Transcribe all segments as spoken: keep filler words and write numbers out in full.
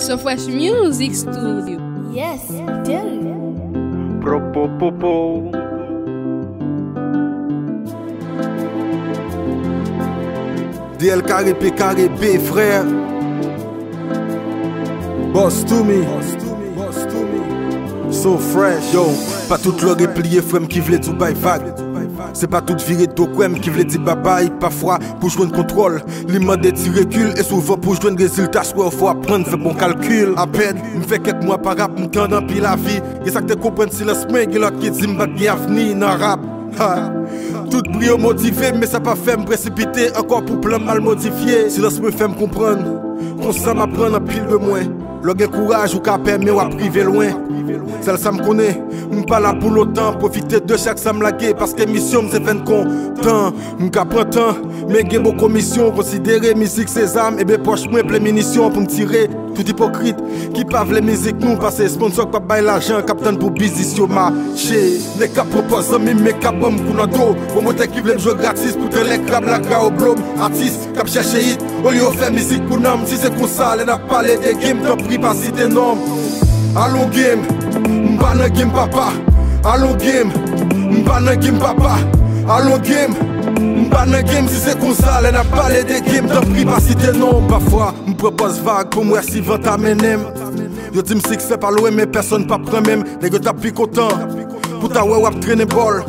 So Fresh Music Studio. Yes, Derrick. Propopopo. D L kare P kare B, frè. Boss to me. So fresh. Yo, pa tout lò repliye, frè m, ki vle di w bay vag. Se pa tout vire do kwè m ki vle di babay. Pafwa, pou jwenn kontwòl, li mande ti rekil. E souvan, pou jwenn rezilta, swè w fò aprann fè bon kalkil. Apèn m fè kèk mwa pa rap, m tande anpil avi. Gen sa k te konprann silans mwen, gen lòt ki di m pa t gen avni nan rap. Ha. Tout bri yo motive m, men sa pa fè m presipite ankò pou plan m mal modifye. Silans mwen fè m konprann, konsa m aprann anpil de mwen. Lè w gen kouraj, ou ka pè, men w ap rive lwen. Sèl sa m konnen, m pa la pou lontan. Pwofite de chak sa m lage, paske misyon m se fè n kontan. M ka pran tan, men gen bon komisyon. Konsidere mizik se zam, ebyen pòch mwen plen minisyon pou m tire. Tout ipokrit ki pa vle mizik nou, pase sponsò k p ap bay lajan, k ap tann pou biznis yo mache. Nèg k ap pran pòz zanmi m, men k ap ban m kou nan do. Pwomotè ki vle m jwe gratis, pou tèlè krab lagra oblo m. Atis k ap chèche it, olye yo fè mizik pou nanm. Si se konsa, lè n ap pale de game, tanpri pa site non m. Alon game, m pa nan game papa. Alon game, m pa nan game papa. Alon game, m pa nan game. Si se konsa, lè n ap pale de game, tanpri pa site non m. Pafwa, m pran pòz vag pou m wè si van ta mennen m. Yo di m siksè pa lwen, men pèsonn p ap pran men m. Nèg yo t ap pi kontan pou ta wè w ap trennen bòl.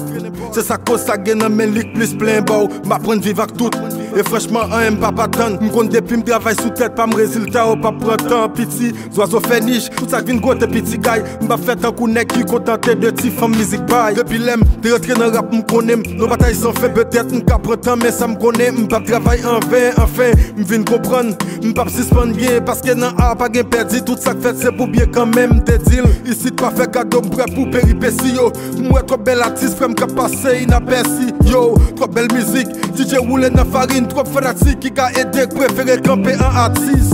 Se sa k koz sa gen nan men li k plis plen ba w. M aprann viv ak tout, e franchman, anyen m p ap atann. M konn depi m travay sou tèt pa m, rezilta yo p ap pran tan. Piti zwazo fè nich, tout sa k vin gwo te piti gay. M p ap fè tankou nèg ki kontante de ti fanm mizik bay. Depi lè m te rantre nan rap, m konnen m nan batay san fen. Petèt m ka pran tan, men sa m konnen, m p ap travay anven. Anfen, m vin konprann, m p ap sispann gen, paske nan a pa gen pèdi. Tout sa k fèt se pou byen kanmenm, m te di l. Isit pa fè kado, m prè pou peripesi yo. M wè twòp bèl atis, frè m, k ap pase inapèsi. Yo, twòp bèl mizik, D J woule nan farin, twòp fanatik ki ka ede k prefere kanpe an atis.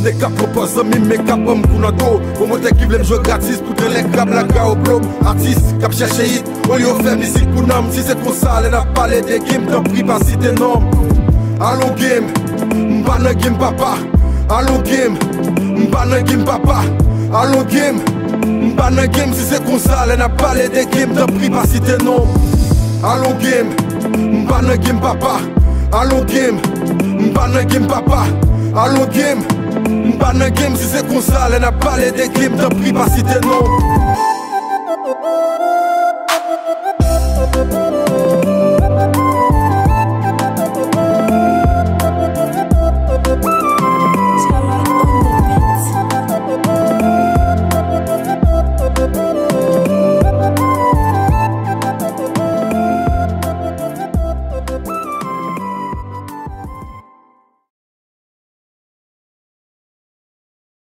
Nèg k ap pran pòz zanmi m, men k ap ban m kou nan do. Pwomotè ki vle m jwe gratis, pou tèlè krab lagra oblo m. Atis k ap chèche it, olye yo fè mizik pou nanm. Si se konsa, lè n ap pale de game, tanpri pa site non m. Alon game, m pa nan game papa. Alon game, m pa nan game papa. Alon game, m pa nan game. Si se konsa, lè n ap pale de game, tanpri pa site non m. Alon game, m pa nan game papa. Alon game, m pa nan game papa. Alon game, m pa nan game. Si se konsa, lè n ap pale de game, tanpri pa site non m.